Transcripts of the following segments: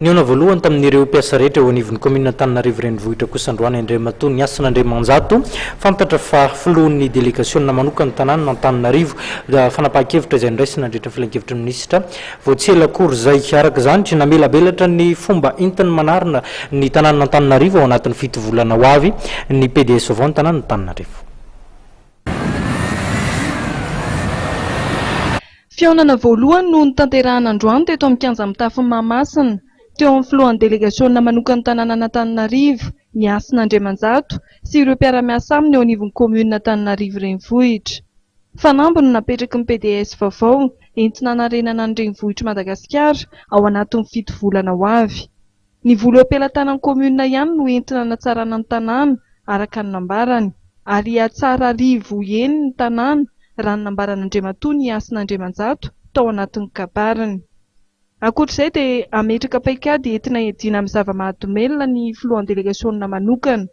Nihaona voalohany tamin'ireo mpiasa rehetra eo anivon'ny kaominina Antananarivo Renivohitra kosa androany Andriamatoa Ny Hasina Andriamanjato, fantatra fa filohan'ny delegasionina manokan'ny tanàna Antananarivo. Fanapahan-kevitra izay noraisina nandritra ny filankevitry ny minisitra vao tsy ela akory izay. Araka izany, namelabelatra ny fomba entiny manarina ny tanàna Antananarivo ao anatin'ny fito volana ho avy ny pds vaovao ny tanàna Antananarivo. Fihaonana voalohany no notanterahana androany teto amin'ny kianja mitafon'i Mahamasina, teo amin'ny filohan'ny delegasionina manokan'ny tanànan'Antananarivo, Ny Hasina Andriamanjato, sy ireo mpiara-miasa aminy eo anivon'ny kaominina Antananarivo Renivohitra. Fanamby no napetraky ny pds vaovao entina hanarenana ny renivohitr'i Madagasikara ao anatin'ny fito volana ho avy. Ny vola eo am-pelatanan'ny kaominina ihany no entina hanatsarana ny tanàna, araka ny nambarany. Ary hihatsara arivo heny ny tanàna, raha ny nambaran'Andriamatoa Ny Hasina Andriamanjato tao anatin'ny kabariny. Ankoatra izay dia hametraka paikady entina hiadiana amin'ny zava-mahadomelina ny filohan'ny delegasionina manokana.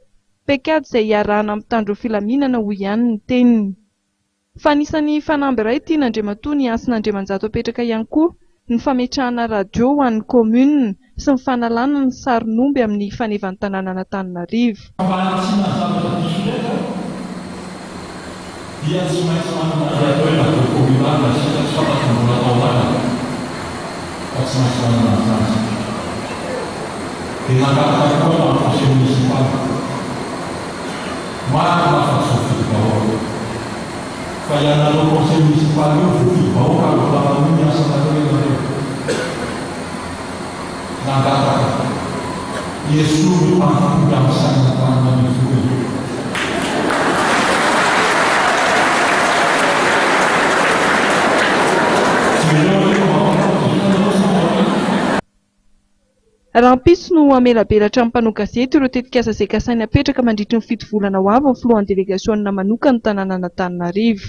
Paikady izay hiarahana amin'ny mpitandro ny filaminana, hoy ihany ny teniny. Fa anisan'ny fanamby iray tian'Andriamatoa Ny Hasina Andriamanjato apetraka ihany koa ny fametrahana radio ho an'ny kaominina sy ny fanalana ny sarin'omby amin'ny fanevan'ny tanànan'Antananarivo. Mba hanitsiana ny zavatra diso rehetra dia tsy maintsy manana ilay atao hoe radio communale isika, tsy fantatro ny mbola atao anarany fa tsy maintsy manana an'izany isika. Dia nangataka koa tamin'ny conseil municipal. Marina fa tsy voafidy vahoaka. Fa ianareo conseil municipal io voafidy vahoaka ary mbola manohy ny asanareo ianareo. Nangataka. Esory io tandrok'omby amin'ny sain'Antananarivo io e. Jereo anie fa mampatahotra. Hitanareo sa ahoana? Rahampitso no hamelabelatra amin'ny mpanao gazety ireo tetikasa izay kasainy hapetraka mandritry ny fito volana ho avy ny filohan'ny delegasionina manokan'ny tanànan'Antananarivo.